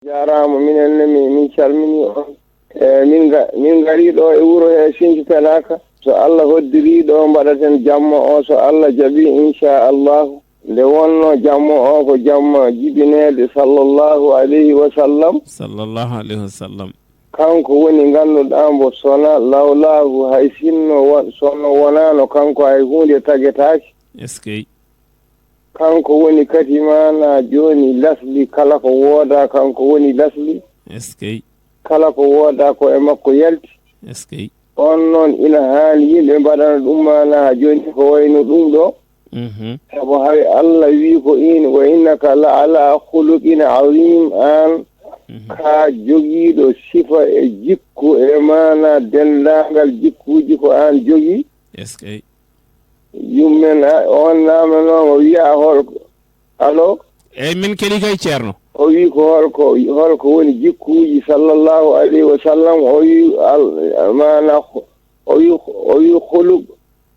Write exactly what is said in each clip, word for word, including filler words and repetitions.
Jaaraama, minen ne, mi, min calminii on. E, min nga-, min ngarii ɗo e wuro he Sinthiou Pelaka. So Allah hoddirii ɗo, mbaɗaten jamma o, so Allah jaɓii, inchallahu. Nde wonnoo jamma o ko jamma jibineede, sallallahu alayhi wa sallam. Sallallahu alayhi wa sallam. Kanko woni ngannduɗaa mbo sona lawlaahu, hay sinno wo-, sonno wonaano kanko, hay huunde tagetaake. Eskey. Kanko woni kadi maana jooni lasli kala ko woodaa, kanko woni lasli. Eskey. Kala ko woodaa ko e makko yalti. Eskey. On noon ina haani yimɓe mbaɗana ɗum maana jooni ko wayno ɗum ɗo. Mhm. Sabu hay Allah wi ko in, "Wa innaka la ala khuluqin azim," aan Mhm. ka jogiiɗo sifa e jikku e maana denndaangal jikkuuji ko aan jogii. Eskey. Yummen a-, on naamanooma wiya hol-, alo? Eyi, min keɗii kay, Ceerno. O wi ko holko, holko woni jikkuuji sallallahu alayhi wa sallam? O wi al-, maana, o wi, o wi khuluq,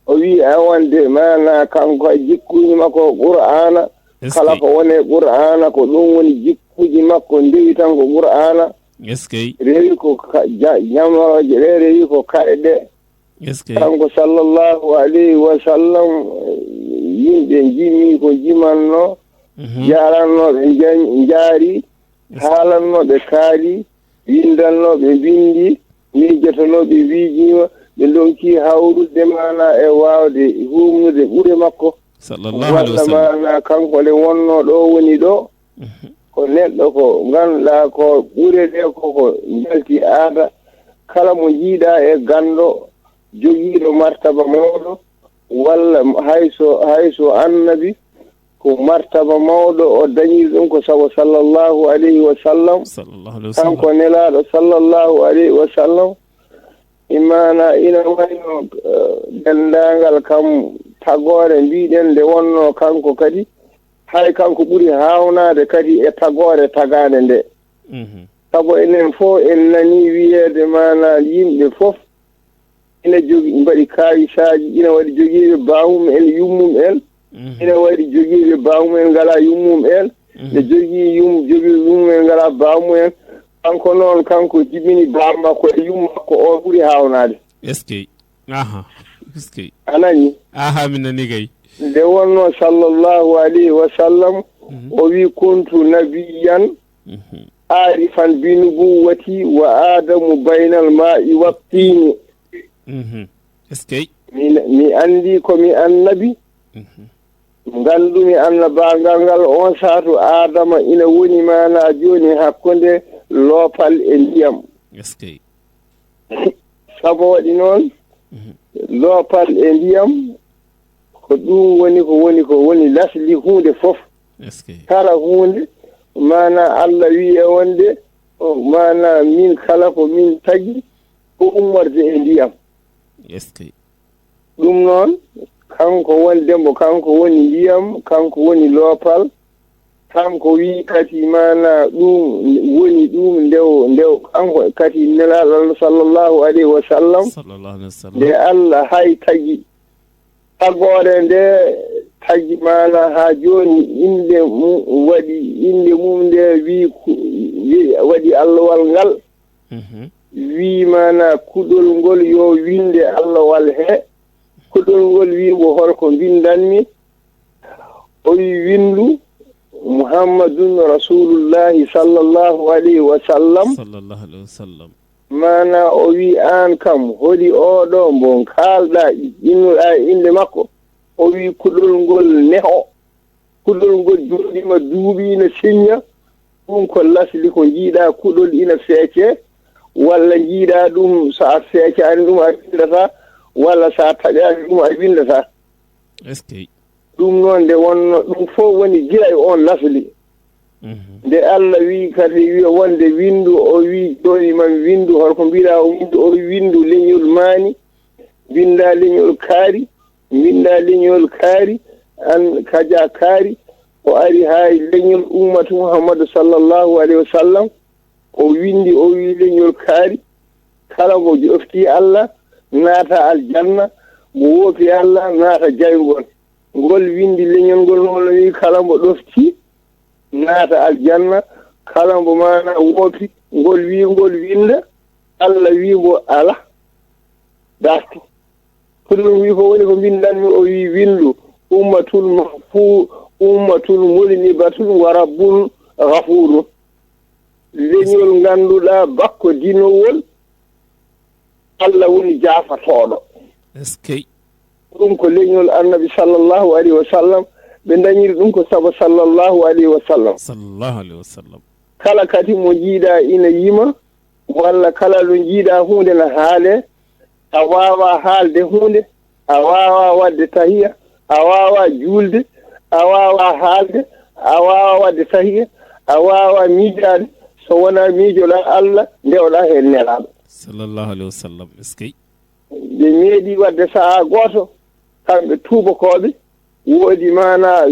o wi a wonde maana kanko e jikkuuji makko ko Qur'aana. Eskey. Kala ko woni e Qur'aana ko ɗum woni jikkuuji makko, ndewi tan ko Qur'aana. Eskey. Rewi ko ka-, ja-, jamrooje ɗe, rewi ko kaɗe ɗe. Eskey. Kanko sallallahu alayhi wa sallam, yimɓe njimi ko njimanno, Mhm. jaranno ɓe nja-, njaari, Eskey. haalanno ɓe kaali, windanno ɓe mbindi, miijotono ɓe miijiima, ɓe ndonki hawrude maana e waawde humnude ɓure makko. Sallallahu alayhi wa Walla sallam. maana kanko nde wonno ɗo woni ɗo, Mhm. ko neɗɗo ko ngannduɗaa ko ɓure ɗe ko ko njalti aada. Kala mo njiiɗaa e ganndo jogiiɗo martaba mawɗo, walla hay so, hay so annabi, ko martaba mawɗo o dañiri ɗum ko sabu sallallahu alayhi wa sallam. Sallallahu alayhi wa sallam. Kanko nelaaɗo sallallahu alayhi wa sallam, imaana ina wayno, eh, denndaangal kam tagoore mbiɗen nde wonno kanko kadi, hay kanko ɓuri haawnaade kadi e tagoore tagaande nde. Mhm. Sabu enen fof en nanii wiyeede maana yimɓe fof ina jogi, mbaɗi kawisaaji, ina waɗi jogiiɓe baamum en, yummum en, Mhm. ina waɗi jogiiɓe baamum en ngalaa yummum en, Mhm. ne jogii yum-, jogiiɓe yummum en ngalaa baamum en. Kanko noon, kanko jibini baam makko e yum makko, o ɓuri haawnaade. Eskey. Aha. Eskey. A nanii? Aha, mi nanii kay. Nde wonno sallallahu alayhi wa sallam, Mhm. o wi, "Kuntu nabiyyan Mhm. arifan bi nubuwwati wa Adamu baynal ma'i wa tini." Mhm. Eskey. Mi, mi anndi ko mi annabi. Mhm. Nganndumi annabaagal ngal on saatu Aadama ina woni maana jooni hakkunde loopal e ndiyam. Eskey. Sabu waɗi noon, Mhm. loopal e ndiyam ko ɗum woni ko woni ko woni lasli huunde fof. Eskey. Kala huunde, maana Allah wi e wonde, o, maana min kala ko min tagi, ko ummorde e ndiyam. Eskey. Ɗum noon, kanko woni dembo, kanko woni ndiyam, kanko woni loopal, kanko wi kadi maana ɗum woni ɗum ndew, ndew, kanko kadi Nelaaɗo Allah sallallahu alayhi wa sallam, Sallallahu alayhi wa sallam. nde Allah hay tagi. Tagoore nde tagi maana haa jooni innde mum waɗi, innde mum nde wi ku-, wi-, waɗi allowal ngal. Mhm. Wi maana kuɗol ngol yo winde allowal he. Kuɗol ngol wi mbo holko mbindanmi? O wi windu Muhammadun Rasulullahi sallallahu alayhi wa sallam. Sallallahu alayhi wa sallam. Maana o wi aan kam, holi oɗo mbo kaalɗa, innuɗa e innde makko? O wi kuɗol ngol neho. Kuɗol ngol jooɗiima duuɓi ina siñña. Ɗum ko lasli ko njiiɗa kuɗol ina feece, walla njiiɗa ɗum so a feecaani ɗum a winndata, walla so a taƴaani ɗum a winndata. Eskey. Ɗum noon nde wonno, ɗum fof woni gila e oon lasli. Mhm. Nde Allah wi kadi, wi wonde winndu, o wi jooni man winndu, holko mbiɗa o winndu, o wi winndu leñol maani, winnda leñol kaari, winnda leñol kaari, an kaja kaari, o ari haa e leñol ummatu Muhammadu sallallahu alayhi wa sallam, o winndi, o wi leñol kaari, kala mo ɗoftii Allah, naata aljanna, mo woopi Allah, naata jayngol. Ngol winndi leñol ngol, ngol wi kala mo ɗoftii, naata aljanna, Kala mbo maana woopi, ngol wi ngol winnda, Allah wi mbo alaa dartu. Ko ɗum wi ko woni ko mbinndanmi, o wi winndu, ummatul mahfu, ummatul mudnibatun wa rabbun ghafurun. Leñol ngannduɗaa bakko dinowol, Allah woni jaafatooɗo. Est-ce que? Ɗum ko leñol Annabi sallallahu alayhi wa sallam, ɓe dañiri ɗum ko saabu sallallahu alayhi wa sallam. Sallallahu alayhi wa sallam. Kala kadi mo jiiɗa ina yima, walla kala ɗo jiiɗa huunde na haale, a waawa haalde huunde, a waawa waɗde tahiya, a waawa juulde, a waawa haalde, a waawa waɗde tahiya, a waawa miijaade, so wonaa miijoɗa Allah, ndewoɗa heen Nelaaɗo. Sallallahu alayhi wa sallam. Est-ce que? Ɓe meeɗi waɗde sahaa gooto, kamɓe tuubakooɓe, woodi maana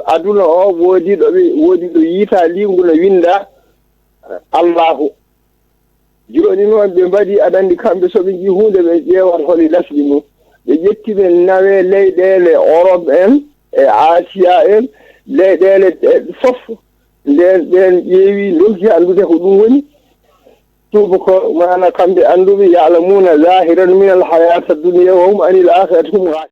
aduna o, woodi ɗo ɓe, woodi ɗo yiita liingu no winnda Allahu. Jooni noon ɓe mbaɗi, aɗa anndi kamɓe so ɓe njii huunde, ɓe ƴeewat holi lasli mum. Ɓe ƴetti ɓe nawe leyɗeele Orop en e Asiya en, leyɗeele ɗe fof. Nden ɓeen ƴeewi, ndonki anndude ko ɗum woni. Tuuba ko maana kamɓe annduɓe, ya'lamuuna zaahiran min al hayaati dunya wa hum anil aakhirati hum ghaafilun.